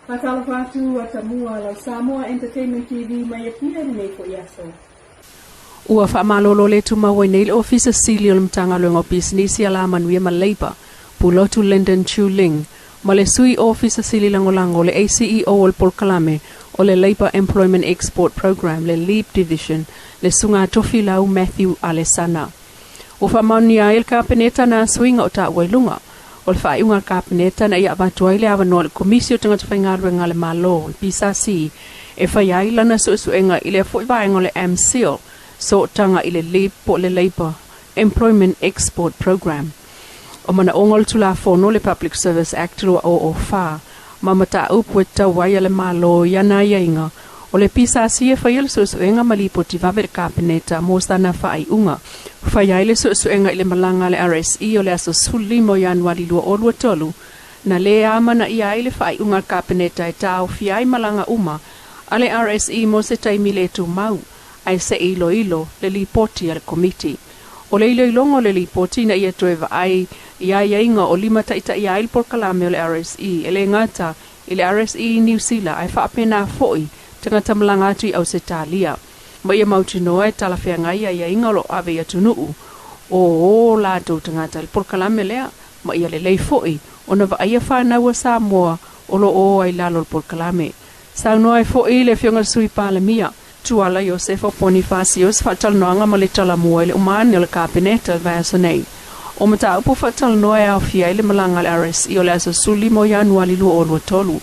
Faatalofa atu Atamua lau Samoa Entertainment TV mai Apia i lenei foi aso. Ua faamalolo le tumau ai nei le Ofisa Sili o le Matagaluega o Pisinisi Alamanuia ma Leipa, Pulotu Lyndon Chu Ling, ma le Sui Ofisa Sili Lagolago le ACEO o le Polokalame o le Labour Employment Export Programme, le LEAP Division, le Susuga Tofilau Matthew Alesana. Ua faamaonia ai e le Kapeneta nā suiga o taua i luga. O le faaiuga a le Kapeneta ina ia avatu ai le avanoa i le Komisi o Tagata Faigaluega a le Malo, le PSC, e faia ai lana suesuega i lea foi vaega o le AMCIL, sootaga i le LEAP po o le Labour Employment Export Programme. O manaoga o le Tulafono le Public Service Act 2004 ma mataupu e tatau ai a le Malo i ana aiaiga, o le PSC e faia le suesuega ma lipoti vave i le Kapeneta mo sana faaiuga. Faia ai le suesuega i le malaga a le RSE o le aso 15 o Ianuari 2023, na le amanaia ai le faaiuga a le Kapeneta e taofia ai malaga uma a le RSE mo se taimi le tumau, ae se i iloilo le lipoti a le Komiti. O le iloiloga o le lipoti ina ia toe vaai i aiaiga o limataitaia ai le polokalame o le RSE, e le gata i le RSE i Niu Sila ae faapena foi tagata malaga atu i Ausetalia. Ma ia mautinoa e talafeagai aiaiga o lo o ave i atunuu o ō latou tagata i le polokalame lea, ma ia lelei foi ona vaaia fanau a Samoa o lo o o ai i lalo o le polokalame. Saunoa ai foi le Afioga i le Sui Palemia, Tuala Iosefo Ponifasio i se faatalanoaga ma le Talamua i le uma ane o le Kapeneta i le vaiaso nei. O mataupu faatalanoa e aofia ai le malaga a le RSE o le aso 15 o Ianuari 2023.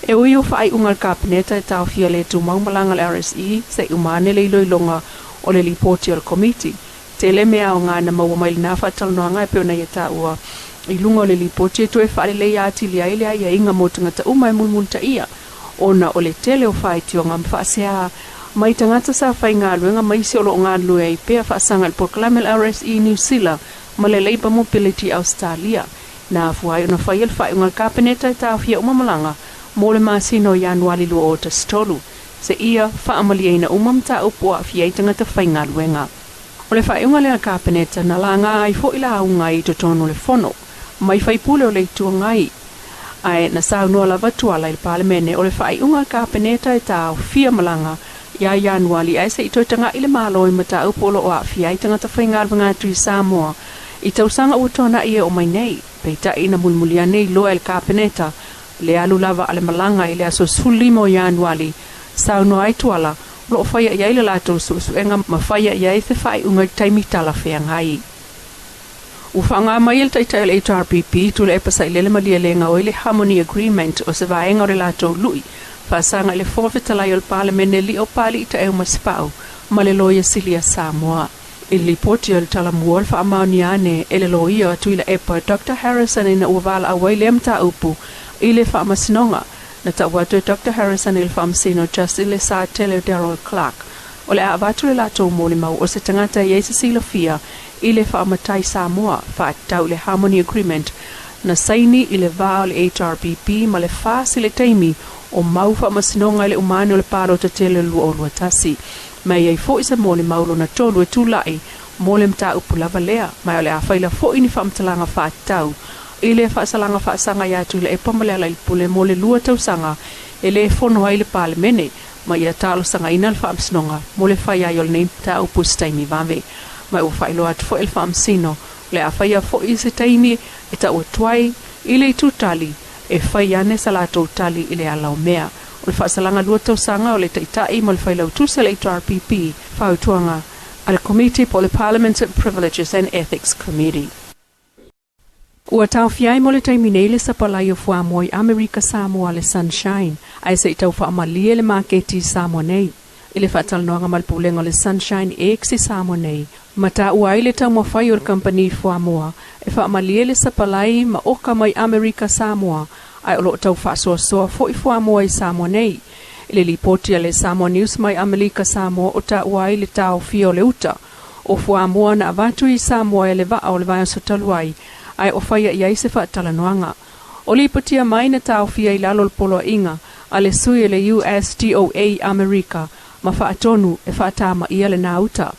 E ui o faaiuga a le Kapeneta e taofia le tumau malaga a le RSE seia uma ane le iloiloga o le lipoti a le Komiti, tele mea aoga na maua mai lena faatalanoaga e pei ona ia taua i luga o le lipoti e toe faaleleia atili ai le aiaiga mo tagata uma e mulimulitaia ona o le tele o faitioga ma faasea mai tagata sa faigaluega ma isi o lo o galulue ai pea faasaga i le polokalame a le RSE Niu Sila ma le Labour Mobility Ausetalia. Na afua ai ona faia le faaiuga a le Kapeneta e taofia uma malaga mo le masina o Ianuari 2013 seia faamalieina uma mataupu o aafia ai tagata faigaluega. O le faaiuga lea a le Kapeneta na laga ai foi lauga i totonu o le Fono mai faipule o le Itu Agai, ae na saunoa lava Tuala i le Palemene o le faaiuga a le Kapeneta e taofia malaga ia Ianuari ae se i toe tagai le Malo i mataupu o lo o aafia ai tagata faigaluega atu i Samoa i tausaga ua tuanai e oo mai nei. Peitai na mulimuli ane iloa e le Kapeneta le alu lava a le malaga i le aso 15 o Ianuari. Saunoa ai Tuala o lo o faia i ai le latou suesuega ma faia i ai se faaiuga i le taimi talafeagai. Ua faaaoga mai e le Taitai o le HRPP, Tuilaepa Sailele Malielegaoi le Harmony Agreement o se vaega o le latou lui faasaga i le Fofoga Fetalai o le Palemene Lio Papalii Taeu Masepau ma le Loia Sili a Samoa. I le lipoti o le Talamua o le faamaonia ane e le Loia a Tuilaepa Doctor Harrison ina ua valaau ai lea mataupu i le Faamasinoga. Na tau atu e Doctor Harrison i le Faamasino Justice Lesatele Darold Clarke o le a avatu le latou molimau o se tagata e i ai se silafia i le faamatai Samoa faatatau i le Harmony Agreement na saini i le va o le HRPP ma le FAS i le taimi o mau faamasinoga i le uma ane o le palota tele o le 2021. Ma e i ai foi se molimau lona tolu e tulai mo le mataupu lava lea, ma o le a faila foi ni faamatalaga faatatau i le faasalaga faasaga ia Tuilaepa ma Lealailepule mo le 2 tausaga e le fono ai le Palemene, ma ia talosagaina le Faamasinoga mo le fai ai o lenei mataupu i se taimi vave. Ma ua faailoa atu foi e le Faamasino, o le a faia foi se taimi e tau atu ai i le itu tali e fai ane sa latou tali i le ala o mea. O le faasalaga 2 tausaga o le Taitai ma le Failautusi a le HRPP, fautuaga a le Komiti po o le Parliament Privileges and Ethics Committee. Ua taofia ai mo le taimi nei le sapalai o fuamoa i Amerika Samoa le Sunshine, ae se i tau faamalie le maketi i Samoa nei. I le faatalanoaga ma le Pulega o le Sunshine Eggs i Samoa nei, ma taua ai le taumafai o le kamupani fuamoa e faamalie le sapalai ma oka mai Amerika Samoa, ae o lo o tau faasoasoa foi fuamoa i Samoa nei. I le lipoti a le Samoa News mai Amelika Samoa o taua ai le taofia o le uta o fuamoa na avatu i Samoa e le vaa o le vaiaso talu ai, ae o faia i ai se faatalanoaga. O lipotia mai na taofia i lalo o le poloaiga a le sui o le USDOA i Amerika ma faatonu e faatamaia lena uta.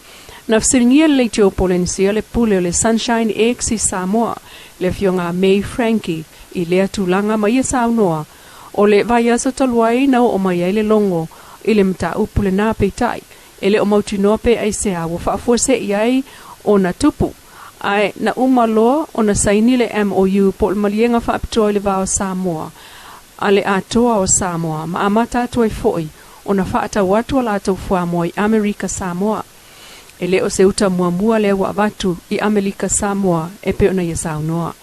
Na fesiligia le Leitio Polenisia le pule o le Sunshine Eggs i Samoa, le afioga a May Frankie, i lea tulaga ma ia saunoa. O le vaiaso talu ai na oo mai ai le logo i le mataupu lenā, peitai e le o mautinoa pe aisea ua faafuase'i ai ona tupu. Ae na uma loa ona saini le MOU po o le Maliega Faapitoa i le Va o Samoa a le Atoa o Samoa ma amata atu ai fo'i ona faatau atu a latou fuamoa i Amerika Samoa. E le o se uta muamua lea ua avatu i Amelika Samoa e pei ona ia saunoa.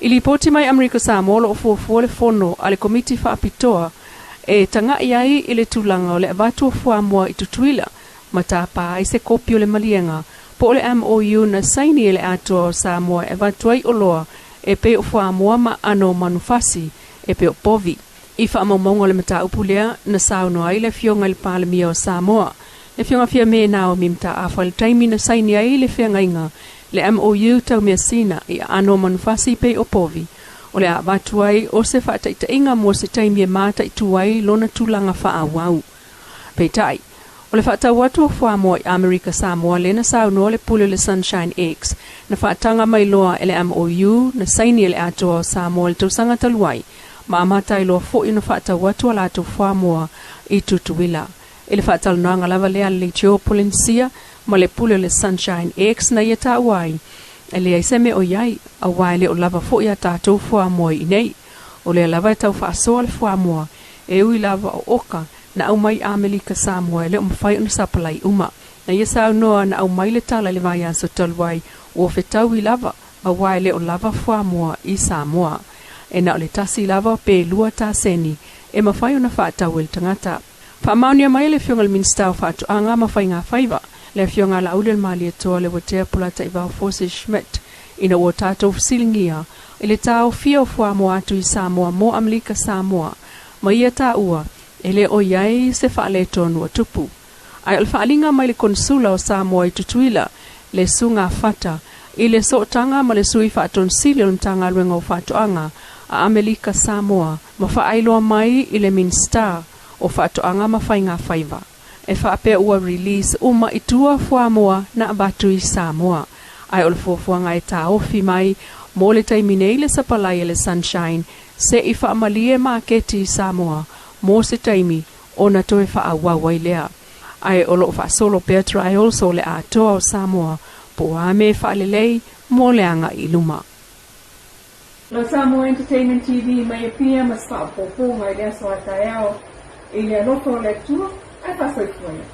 I lipoti mai Amerika Samoa o lo o fuafua le fono a le Komiti Faapitoa e taga'i ai i le tulaga o le avatu o fuamoa i Tutuila ma tapa ai se kopi o le maliega po o le MOU na saini e le Atoa o Samoa e avatu ai oloa e pei o fuamoa ma aano manufasi e pei o povi. I faamaumauga o le mataupu lea na saunoa ai le Afioga i le Palemia o Samoa, le Afioga Fiame Naomi Mataafa i le taimi na saini ai le feagaiga le MOU tau measina i aano manufasi pei o povi, o le a avatu ai o se faataitaiga mo se taimi e mataitu ai lona tulaga faaauau. Peitai, o le faatau atu o fuamoa i Amerika Samoa lea na saunoa le pule o le Sunshine Eggs na faataga mai loa e le MOU na saini e le Atoa o Samoa i le tausaga talu ai ma amata ai loa foi ona faatau atu a latou fuamoa i Tutuila. I le faatalanoaga lava lea a le Leitio Polenisia ma le pule o le Sunshine Eggs na ia taua ai, e leai se mea o i ai, auā e le o lava foi a tatou fuamoa i inei. O lea lava e tau faasoa le fuamoa, e ui lava o oka na aumai i Amelika Samoa e le o mafai ona sapalai uma. Na ia saunoa na aumai le tala i le vaiaso talu ai, ua fetaui lava, auā e le o lava fuamoa i Samoa. E na o le tasi lava pe lua taseni e mafai ona faatau e le tagata. Faamaonia mai e le Afioga i le Minisita o Faatoaga ma Faiga Faiva, le Afioga a Laaulialemalietoa Leuatea Polataivao Fosi Schmidt, ina ua tatou fesiligia i le taofia o fuamoa atu i Samoa mo Amelika Samoa ma ia taua e le o i ai se faaletonu o tupu. Ae o le faaaliga mai le Konesula o Samoa i Tutuila, le Susuga Fata, i le sootaga ma le Sui Faatonisili o le Matagaluega o Faatoaga a Amelika Samoa ma faailoa mai i le Minisita o Faatoaga ma Faiga Faiva, e faapea ua release uma i tua fuamoa na avatu i Samoa, ae o le fuafuaga e taofi mai mo le taimi nei le sapalai a le Sunshine se i faamalie maketi i Samoa mo se taimi ona toe faaauau ai lea. Ae o lo o faasolo pea trials o le Atoa o Samoa po o a mea e faalelei mo le agai i luma. La Samoa Entertainment TV mai Apia ma se faaopoopoga i le aso a taeao i le alofa o le Atua ae faasoifua ia.